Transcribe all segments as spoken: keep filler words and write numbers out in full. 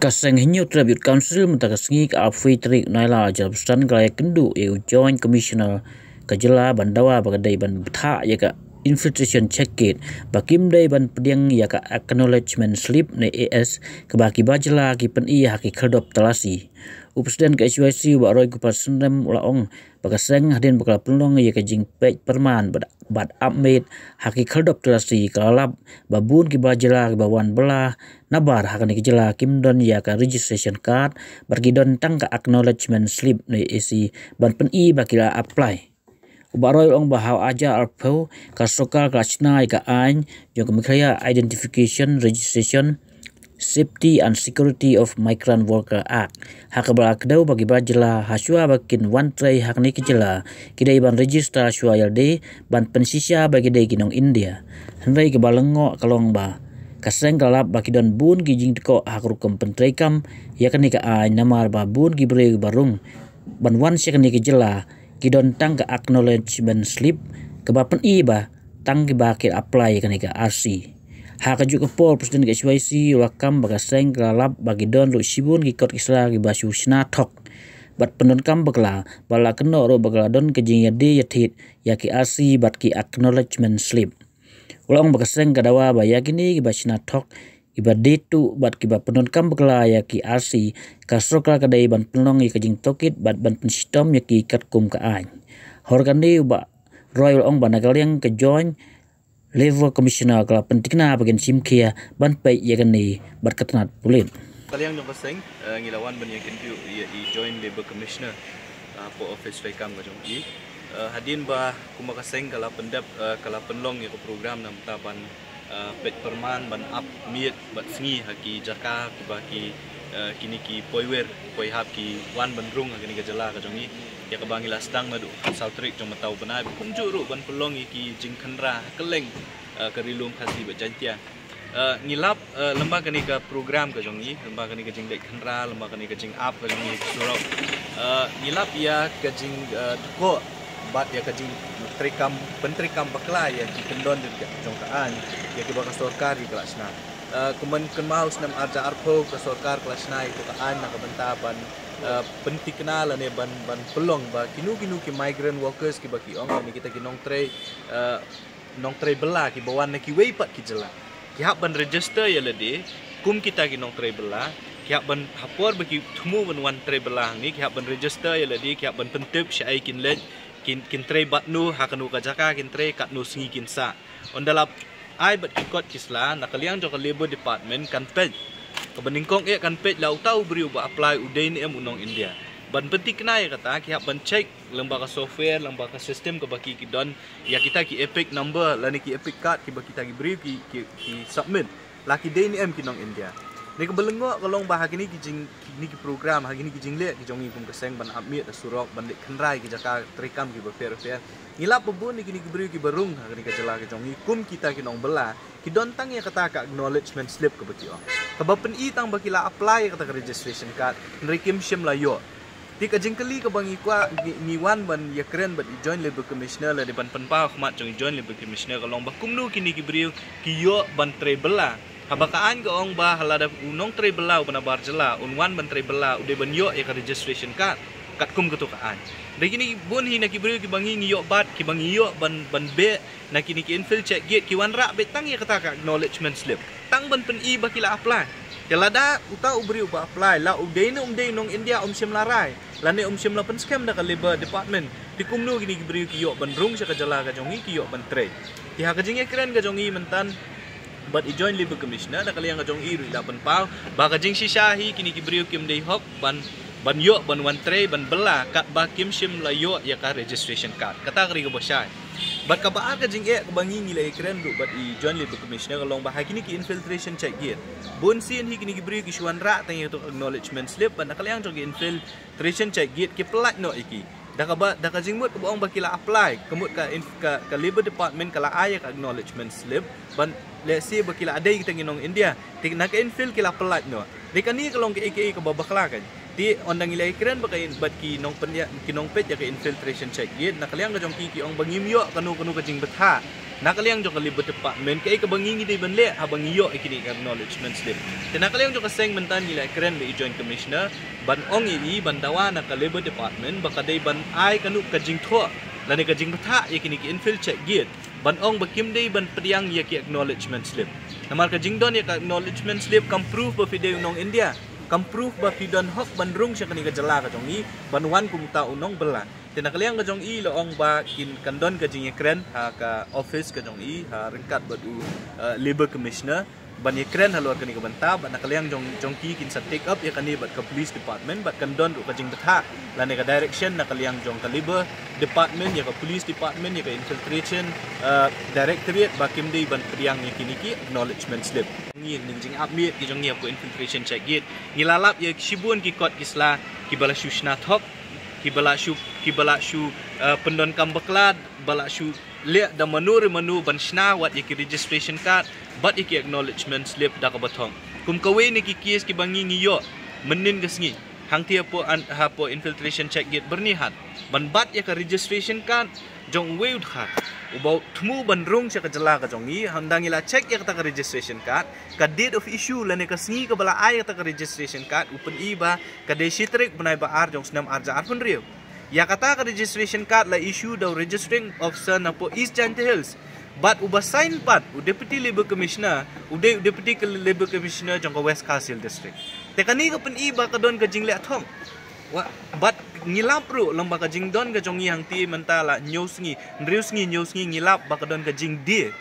Ka seng Hynñiewtrep Youth Council mynta ka sngi ka arphew tarik Nailar Jabstan ka la ïakynduh ïa u Joint Commissioner ka jylla ban dawa ba ka dei ban bthah ïa ka infiltration check gate ba kim dei ban pdiang ïa ka acknowledgement slip ne A S kaba ki bar jylla ki pyni ha ki khyrdop talasi. U President ka H Y C u Bah Roy Gopal Synrem u la ong ba ka seng hadien ba ka la pynlong ïa ka jingpeit pyrman bad, bad ap miet ha ki khyrdop talasi ka la lap ba bun ki bar jylla kiba wan bylla nabar ha kane ka jylla kim don ïa ka registration card bad ki don tang ka acknowledgement slip ne A C ban pyni ba ki la apply. U Bah Roy u ong ba ha u ar hajar arphew ka sorkar ka la shna ïa ka aiñ jong ka Meghalaya Identification, Registration, Safety and Security of Migrant Worker Act, ha kaba la kdew ba ki bar jylla ha shuwa ba kin wan trei ha kane ka jylla ki dei ban register shuwa ïalade ban pynshisha ba ki dei ki nong India. Hynrei kaba lyngngoh ka long ba ka seng ka la lap ba ki don bun ki jingdkoh ha ka rukom pyntreikam ïa kane ka aiñ namar ba bun ki briew kiba rung ban wan sha kane ka jylla ki don tang ka acknowledgement slip kaba pyni ba tang kiba ki apply ïa kane ka R C. Ha kajuh ka por President ka H Y C u la kam ba ka seng ka la lap ba ki don ruh shibun ki kot ki sla kiba shu shna thok bad pyndonkam bakla bad la kynnoh ruh ba ka la don ka jingïadei ïathied ïa ki R C bad ki acknowledgement slip. U la ong ba ka seng ka dawa ba ïa kine kiba shna thok, kiba die tuh bad kiba pyndonkam bakla ïa ki R C, ka sorkar ka dei ban pynlong ïa ka jingtohkit bad ban pynshitom ïa ki katkum ka aiñ. Hor kane u Bah Roy u la ong ba na ka liang ka Joint Labour Commissioner ka la pyntikna ba kin shim khia ban peit ïa kane bad ka tnat pulit. Ka liang jong ka seng, eh, ngi la wan ban ïakynduh ïa i Joint Labour Commissioner, eh, hapoh office treikam ka jong i. Eh, hadien ba kumba ka seng ka la pyndep, eh, ka la pynlong ïa ka program na bynta ban, eh, peit pyrman ban ap miet bad sngi ha ki jaka kiba ki, eh, kine ki poiwer poihap ki wan ban rung ha kane ka jylla ka jong i. Ïa kaba ngi la sdang naduh saw tarik jong mynta u bnai, kumjuh ruh ban pynlong ïa ki jingkhynra ha kylleng, eh, ka Ri Lum Khasi bad Jaiñtia. Eh, ngi lap, eh, lyngba kane ka program ka jong i, lyngba kane ka jingleit khynra, lyngba kane ka jingap ka jong i ha ki surok. Eh, ngi lap ïa ka jing, eh, dkoh bad ïa ka jingtreikam, pyntreikam bakla ïa ki kyndon jong ka, jong ka aiñ ïa kiba ka sorkar ka la shna. Eh, kumban kynmaw snem ar hajar arphew ka sorkar ka la shna ïa ka aiñ na ka bynta ban, eh, pyntikna lane ban, ban pynlong ba kino kino ki migrant workers kiba ki ong lane kita ki nongtrei, eh, nongtrei bylla kiba wan na kiwei pat ki jylla ki hap ban register ïa lade kum kita ki nongtrei bylla. Ki hap ban, ha por ba ki thmu ban wan trei bylla hangne, ki hap ban register ïa lade, ki hap ban pyntip shaei kin leit, kin, kin trei bad no, ha kano ka jaka kin trei, katno sngi kin sah. Ynda la ai bad ki kot ki sla, na ka liang jong ka Labour Department kan peit, kaba nyngkong eh kan peit la uta u briew ba apply u dei ne em u nong India. Ban pyntikna ïa kata ki hap ban check lyngba ka software, lyngba ka system kaba ki, ki don ïa kita ki EPIC number lane ki EPIC card kiba kita ki briew ki, ki, ki submit, la ki dei ne em ki nong India. Ne kaba lyngngoh ka long ba ha kine ki jing, kine ki program, ha kine ki jingleh ki jong i kum ka seng ban ap miet ha surok, ban leit khynra ïa ki jaka treikam kiba pher pher, ngi lap ba bun ïa kine ki briew kiba rung ha kane ka jylla ka jong i kum kita ki nong bylla, ki don tang ïa kata ka acknowledgement slip kaba ki ong, kaba pyni tang ba ki la apply ïa kata ka registration card, hynrei kim shym la ïoh. Te ka jingkylli kaba ngi kwah, ngi, ngi wan ban ïakren bad i Joint Labour Commissioner lane ban pynpaw ha khmat jong i Joint Labour Commissioner ka long ba kumno kine ki briew ki ïoh ban trei bylla, haba ka aiñ ka ong ba lada u nongtrei bylla uba nabar jylla un wan ban trei bylla u dei ban ïoh ïa ka registration card katkum kato ka aiñ. Te kine bun hi na ki briew kiba ngi, ngi ïoh bat, kiba ngi ïoh ban, ban beh na kine ki infill check gate, ki wanrah beit tang ïa kata ka acknowledgement slip tang ban pyni ba ki la apply. Te lada uta u briew uba apply la u dei ne um dei nong India, um shym la rai lane um shym la pynskhem da ka Labour Department, te kumno kine ki briew ki ïoh ban rung sha ka jylla ka jong i, ki ïoh ban trei? Te ha ka jingïakren ka jong i mynta bad i Joint Labour Commissioner, na ka liang ka jong i ruh i la pynpaw ba ka jingshisha hi kine ki briew kim dei hok ban, ban ïoh ban wan trei ban bylla katba kim shym la ïoh ïa ka registration card. Kata ka dei kaba shai. Bad kaba ar ka jingeh kaba ngi, ngi la ïakren ruh bad i Joint Labour Commissioner ka long ba ha kine ki infiltration check gate, bun sien hi kine ki briew ki shu wanrah tang ïa kato acknowledgement slip, bad na ka liang jong ki infiltration check gate ki pyllait noh ïa ki. Da kaba, da ka jingmut kaba ong ba ki la apply, ka mut ka inf-, ka, ka Labour Department ka la ai ïa ka acknowledgement slip ban lehse ba ki la dei kita ki nong India. Te na ka infill ki la pyllait noh. Te kane ka long kaei kaei kaba bakla kan. Te ynda ngi la ïakren bad ka in-, bad ki nongpeit ïa ka infiltration check gate, na ka liang ka jong ki ki ong ba ngim ïoh kano kano ka jingbthah na ka liang jong ka Labour Department, kaei kaba ngi ngi dei ban leh haba ngi ïoh ïa kine ki acknowledgement slip. Te na ka liang jong ka seng mynta ngi la ïakren bad i Joint Commissioner ban ong ïa i, ban dawa na ka Labour Department ba ka dei ban ai kano ka jingthoh lane ka jingbthah ïa kine ki infil check gate, ban ong ba kim dei ban pdiang ïa ki acknowledgement slip. Namar ka jingdon ïa ka acknowledgement slip kam proof ba phi dei u nong India, kam proof ba phi don hok ban rung sha kane ka jylla ka jong i, ban wan kum uta u nongbylla. Te na ka liang ka jong i la ong ba kin, kan don ka jingïakren ha ka office ka jong i, ha ryngkat bad u, eh, Labour Commissioner ban ïakren halor kane ka bynta, bad na ka liang jong, jong ki kin sa take up ïa kane bad ka Police Department, bad kan don ruh ka jingbthah lane ka direction na ka liang jong ka Labour Department ïa ka Police Department ïa ka Infiltration, eh, Directorate ba kim dei ban pdiang ïa kine ki acknowledgement slip. Ngi, ngi jingap miet ki jong ngi hapoh infiltration check gate, ngi la lap ïa shibun ki kot ki sla kiba la shu shna thok, kiba la shu, kiba la shu, eh, pyndonkam bakla, ba la shu leh da mano re mano ban shna wat ïa ki registration card bad ïa ki acknowledgement slip da kaba thong. Kum kawei na ki case kiba ngi ngi ïoh mynnin ka sngi hangtei hapoh an-, hapoh infiltration check gate Byrnihat, ban bat ïa ka registration card jong uwei u dkhar uba u thmu ban rung sha ka jylla ka jong i. Ynda ngi la check ïa kata ka registration card, ka date of issue lane ka sngi kaba la ai ïa kata ka registration card u pyni ba ka dei shi tarik bnai ba ar jong u snem ar hajar arphew hynriew. Ïa kata ka registration card la issue da u registering officer napoh East Jaintia Hills, bad uba sign pat u Deputy Labour Commissioner, u dei u Deputy Labour Commissioner jong ka West Khasi Hills District. Te kane ka pyni ba ka don ka jingleh thong. Wa-, bad ngi lap ruh lyngba ka jingdon ka jong ngi hangtei mynta la hynñiew sngi, hynriew sngi, hynñiew sngi ngi lap ba ka don ka jingdie,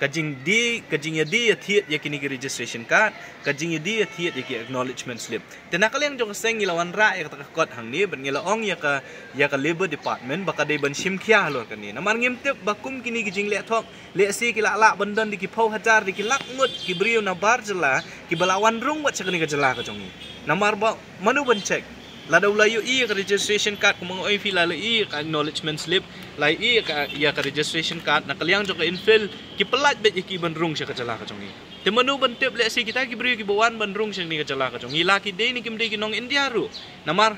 ka jingdie, ka jingïadie ïathied ïa kine ki registration card, ka jingïadie ïathied ïa ki acknowledgement slip. Te na ka liang jong ka seng ngi la wanrah ïa kata ka kot hangne bad ngi la ong ïa ka, ïa ka Labour Department ba ka dei ban shim khia halor kane. Namar ngim tip ba kum kine ki jingleh thok, lehse ki la lah ban don da ki phew hajar, da ki lak ngut ki briew na bar jylla kiba la wan rung wat sha kane ka jylla ka jong ngi. Namar ba mano ban check? Lada u la ïohi ïa ka registration card, kumba nga ong ïa phi, la ïohi ïa ka acknowledgement slip, la ïohi ïa ka, ïa ka registration card, na ka liang jong ka infil ki pyllait beit ïa ki ban rung sha ka jylla ka jong ngi. Te mano ban tip, lehse kita ki briew kiba wan ban rung sha kane ka jylla ka jong ngi la ki dei ne kim dei ki nong India ruh. Namar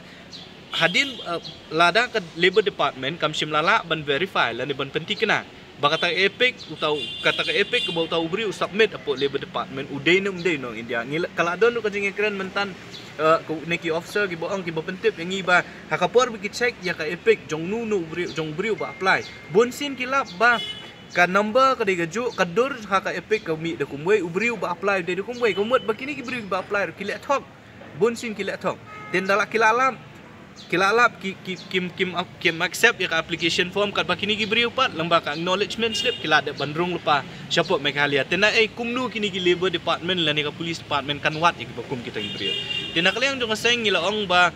hadien, eh, lada ka Labour Department kam shym la lah ban verify lane ban pynthikna ba kata ka EPIC uta u, kata ka EPIC kaba uta u briew u submit hapoh Labour Department u dei ne um dei nong India. Ngi la, ka la don ruh ka jingïakren mynta, eh, ka, na ki officer kiba ong, kiba pyntip ïa ngi ba ha ka por ba ki check ïa ka EPIC jong uno uno u briew, jong u briew ba apply, bunsien ki lap ba ka number ka dei kajuh, ka dur ha ka EPIC ka mih da kumwei, u briew ba apply u dei da kumwei. Ka mut ba kine ki briew ba apply ruh ki leh thok. Bunsien ki leh thok. Te ynda la ki la lap, ki la lap, ki, ki, kim, kim, kim accept ïa ka application form katba kine ki briew pat, lyngba ka acknowledgement slip ki la dep ban rung lypa shapoh Meghalaya. Te naei, kumno kine ki Labour Department lane ka Police Department kan wad ïa kiba kum kita ki briew? Te na ka liang jong ka seng ngi la ong ba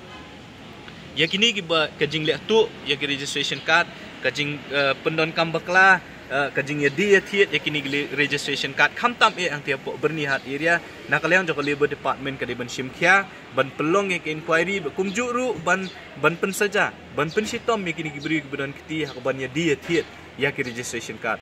ïa kine kiba, ka jingleh tuh ïa ki registration card, ka jing, eh, pyndonkam bakla, eh, ka jingïadie ïathied ïa kine ki le-, registration card, khamtam eh hangtei hapoh Byrnihat area, na ka liang jong ka Labour Department ka dei ban shim khia, ban pynlong ïa ka inquiry, bad kumjuh ruh ban, ban pynsaja, ban pynshitom ïa kine ki briew kiba don kti ha kaban ïadie ïathied ïa ki registration card.